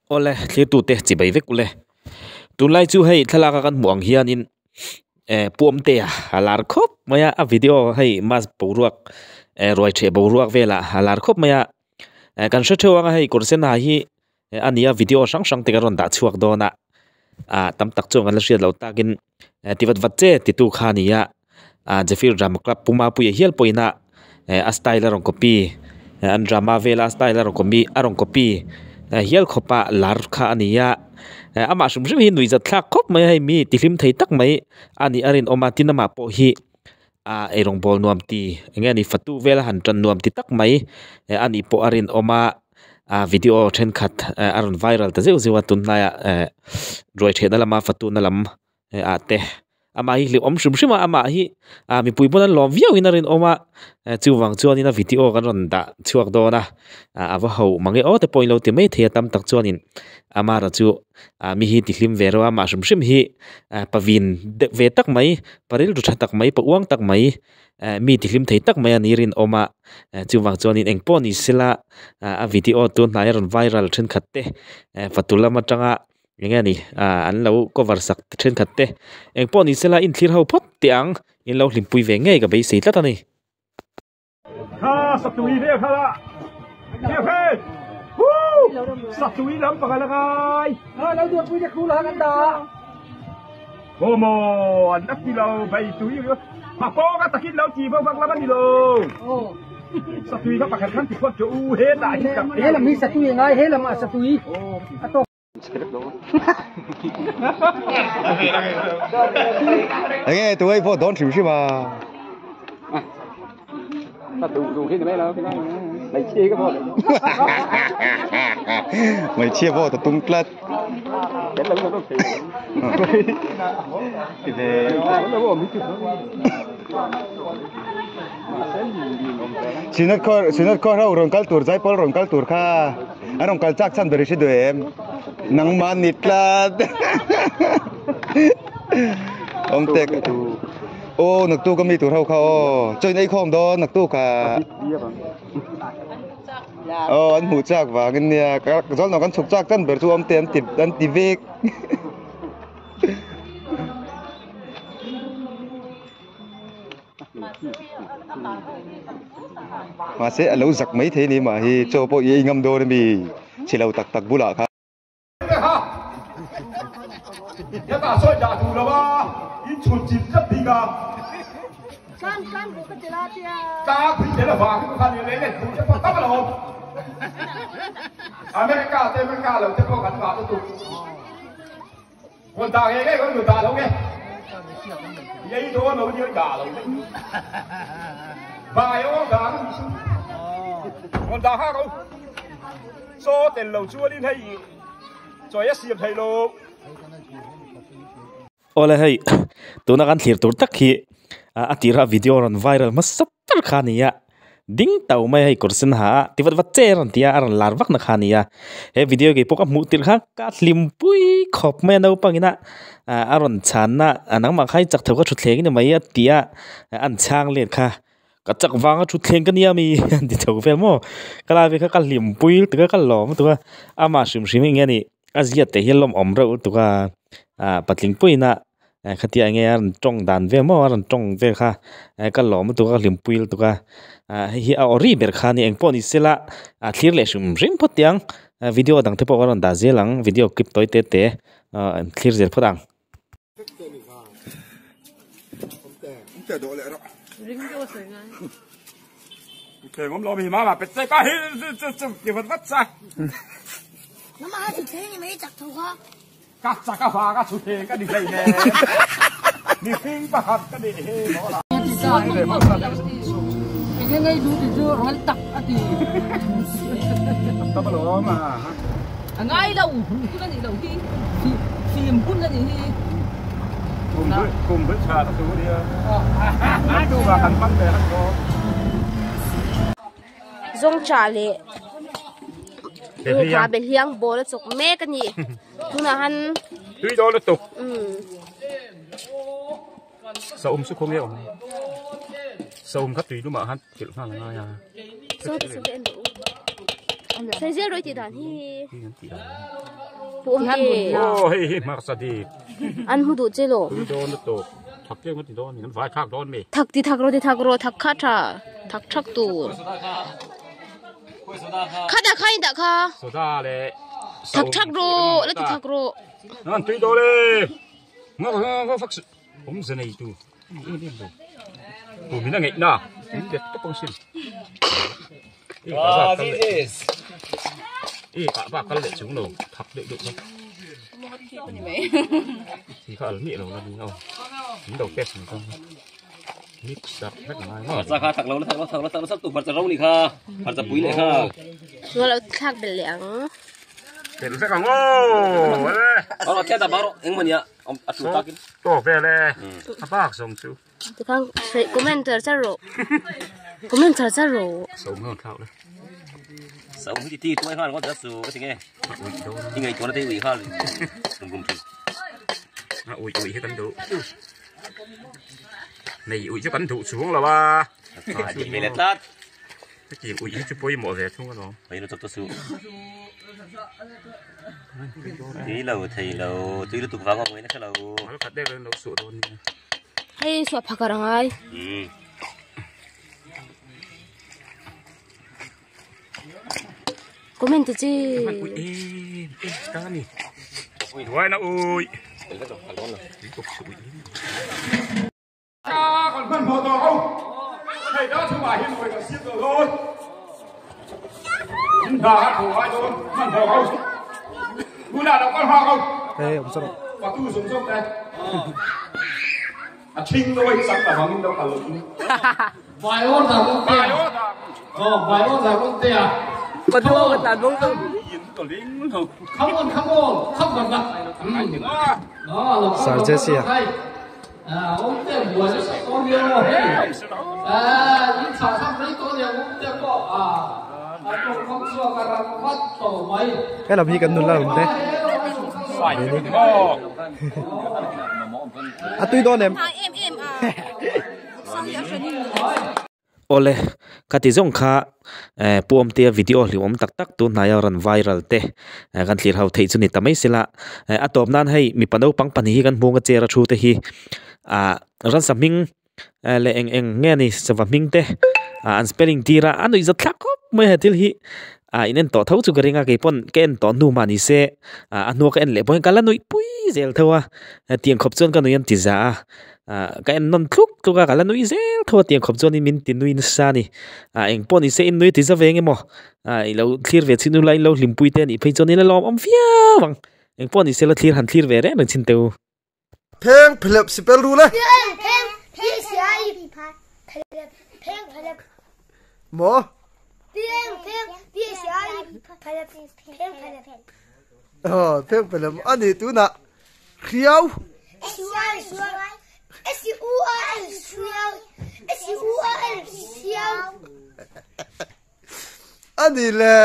Awle thlirtute chibai vek ule. Tunlai chu hei thlalak a kan hmuh ang hianin eh Puamtea a lar khawp mai a, a video hei mass boruak eh ruai theh boruak velah a lar khawp mai a. Eh kan hre theuh ang a hei kawr sen ha hi a ni a video hrang hrang te kan rawn dah chhuak dawn a, ah tam tak chuan kan la hriat loh takin eh ti vat vat che titu kha a ni a, ah Zephyr Drama Club Puma Puia hial pawhin a eh a style a rawn copy eh an drama vela a style a rawn copy a rawn copy eh hial khawpa lar kha a ni a, eh amah hrim hrim hi nuihzat thlak khawp mai a hei mi tihlim thei tak mai a nih a rinawm a tin amah pawh hi. ah eirawng bawl nuam ti eng nge ni fatu vel a han tan nuam ti tak mai eh a nih pawh a rinawm a ah video thenkhat eh a rawn viral ta zeuh zeuh a tunlaiah eh ruai thehna lama fatu na lam eh ah te amah hi hlimawm hrim hrim a amah hi ah mipui pawn an lawm viau in a rinawm a eh chuvang chuanin a video kan rawn dah chhuak dawn a ah a va ho mang e aw te pawh in lo ti mai thei a tam tak chuanin amara chu ah mi hi ti hlim ve reuh a amah hrim hrim hi ah pavin deuh ve tak mai pa rilru tha tak mai pa uang tak mai eh mi ti hlim thei tak mai a ni rinawm a eh chuvang chuanin eng pawh ni sela ah a video tun hnai a rawn viral thenkhat te eh fatu lam atanga eng nge ni ah an lo cover sak thenkhat te eng pawh ni sela inthlir ho phawt teh ang in lo hlimpui ve ngei ka beisei tlat a ni. Kha satui vel kha la. Kia phe. Woo! Satui lam panga la ngai. Ha lo duat pui te khu la kan da. Homo an la ti lo bai tui a pawng a takin lo ti vak vak lam ani lo. Satui kha pakhat khan ti phawt chu u he dah hi tak. He lam hi satui ngai he lam ah satui. A to. Enge tu ei pawh dawn hrim hrim a. Hmeichhia pawh ta tum tlat. Sinat khaw Sinat khaw ho rawn kal tur Zaipawl rawn kal tur kha an rawn kal chak chhan ber i hre duh em nangmah ni tlat awm tek aw naktuk ami tur ho kha aw chaw in ei khawm dawn naktuk ah aw an hmuh chak vangin nia zawlno kan chhuk chak chan ber chu awm te an ti an ti vek. Mahse a lo zak mai thei a ni mah hi chaw pawh i ei ngam dawn a mi chhe lo tak tak bulah khan. Awle hei tuna kan thlir tur tak hi a tira video rawn viral hmasa ber kha a ni a. Ding tau mai hei kawr sen ha a ti vat vat che a rawn ti a a rawn lar vak na kha a ni a he video kei pawh ka hmuh tirh kha ka hlimpui khawp mai a naupang ina ah a rawn chhan na a nangmah kha i chak tho ka thutthleng ni mai a ti a an chhang let kha ka chak vanga thutthleng ka nia mi an ti tho vel maw ka lai ve kha ka hlimpui lutuk a ka lawm lutuk a amah hrim hrim hi eng nge ni a ziat te hi a lawmawm reuh lutuk a ah patling puiin a. Eh khatia enge a rawn tawng dan vel maw a rawn tawng vel kha eh ka lawm lutuk a ka hlimpui lutuk a ah hei hi a ori ber kha a ni engpawh ni sela a thlir leh hrim hrim phawt teh ang video dang te pawh ka rawn dah zel ang video clip tawi te te ah thlir zel phawt ang. Ka chak a vang a chhuthleng ka ni hlei nen mihring pakhat ka nih hi maw la. Enge ngei duh ti chu rual tak a ti. Tam alawm a. A ngai lo hun a nih loh hi fim hun a nih hi. Kum hlui tha ta tu nia. Naktuk ah kan hmang ve ang maw. Zawngṭah leh Kha behliang ball a chawk mek a ni tunah han tui dawn lutuk saum chu khawnge awm saum kha tui lumah khan kilh nghal a ngai a sawi zel rawih tih dan hi. Awmte. Aw hei hi hmarcha dik. An hmu duh che lo. Tui dawn lutuk. Thak tlem ka ti dawn a ni. Kan vai thlak dawn mi. Thak ti thak rawh ti thak rawh thak kha tha thak thak tur. Kha dah kha in dah kha. Soda leh Thak thak rawh la ti thak rawh. An tui dawn e. Ngawk ngawk ngawk fak awmze nei tu ani em em lo. Tumin a ngeih na in bet tawp ang sin. E ka bak kal leh chung lo thak deuh deuh kha. Thì kha al miah lo la ni aw. Min lo test ang kha. Mix up vek ngai maw. Hmarcha kha thak lo la thak lo thak lo thak lo sak tu hmarcha ro ni kha. Hmarcha pui leh kha. Chuan lo thlak belh leh ang. Belh vek ang aw. Baro thlet a baro engmaw nia a tu takin. Tawk vel e. A bak zawng chu. Tikhan comment char char rawh. Comment char char rawh. Sau ngon thlak le. Sau hi ti tuai nghal ngawt chu ka ti nge. I ngaihtuah na te ui nghal rum rum thin. A ui ui hi kan duh. Nei ui chu kan duh chuang lo a. A ti ve leh tlat. Hetiang ui hi chu pawimawh ve thung alawm. Hei lutuk te chu. Tui lo thei lo tui lutuk vang awm ngaihna hre lo. Mal khat deuh in lo suh dawn nia. Hei suah phakar angai. Comment te chi. Ui em em ta ni. Ui huai na ui. Kan hmanhmawh tawh ho. Hei dah chungah hian hawi kan siam tawh dawn. In hna a thaw ngai dawn hmanhmawh ho. Tunah lo kal nghak ho. Patu zawng zawng te. A thing dawi hi chang ta vangin lo kal lo thung. Vai order kawng te a. Aw vai order kawng te a. Come on come on come on la. Sir Jesse a. He lam hi kan nula awm te a tui dawn em. Awle, ka ti zawng kha eh Pu Awmtea video hlimawm tak tak tun hnaia rawn viral te eh kan thlir ho theih chu ni ta mai sela eh a tawp nan hei mipa naupang pahnih hi kan hmung a chair a thu te hi ah ransa hming eh leh eng eng nge ni sava hming te ah an spelling tir a a nuihzat thlak khawp mai a he thil hi ah in en tawh tho chu ka ring a keipawn ka en tawh hnu mah ni se ah a hnua ka en leh pawh hian ka la nuih pui zel tho a hetiang khawp chuan ka nuih an ti za a. Ah ka en nawn tluk tluk a ka la nui zel tho a tiang khawp chuanin min ti nui nasa a ni ah eng pawh ni se in nui ti za ve eng emaw ah i lo thlir ve chhin ula in lo hlimpui te a nih phei chuan in la lawm awm viau ang eng pawh ni se la thlir han thlir ve reng reng chhin teh u. Pheng phelep sipel ru le. Maw? Aw pheng phelep a ni tunah Hriau. A ni le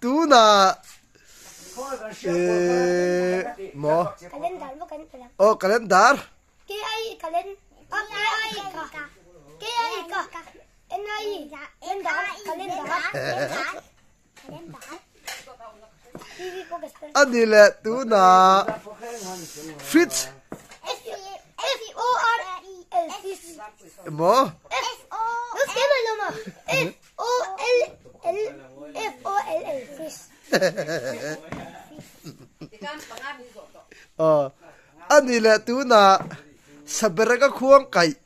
tunah eh maw aw calendar A ni leh tunah fridge emaw a ni leh tunah sabereka khuang kaih.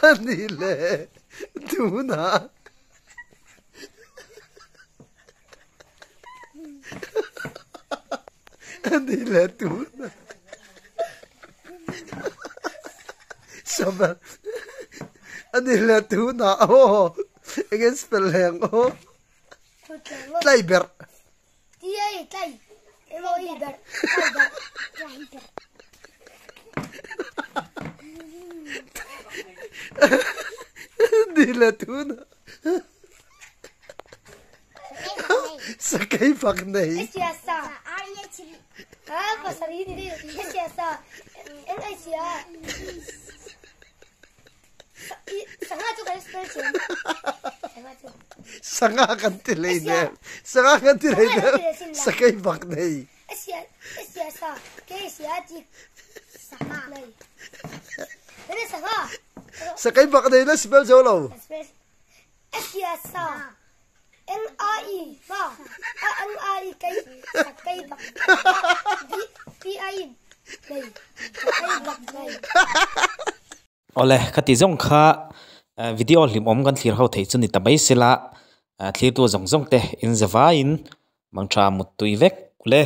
A ni leh tunah. A ni leh tun Saber a ni leh tunah aw eng in spell heng aw tlai berh Ni le tun sakei bak nei. Sangha kan ti hlei nem. Sangha kan ti hlei nem. Sakei bak nei. Sakei bak nei na spell zo lo. Awle, khati zawng kha video hlimawm kan thlir ho theih chu ni ta mai sela, thlir tu zawng zawng te in za vaiin mangtha muttui vek ule.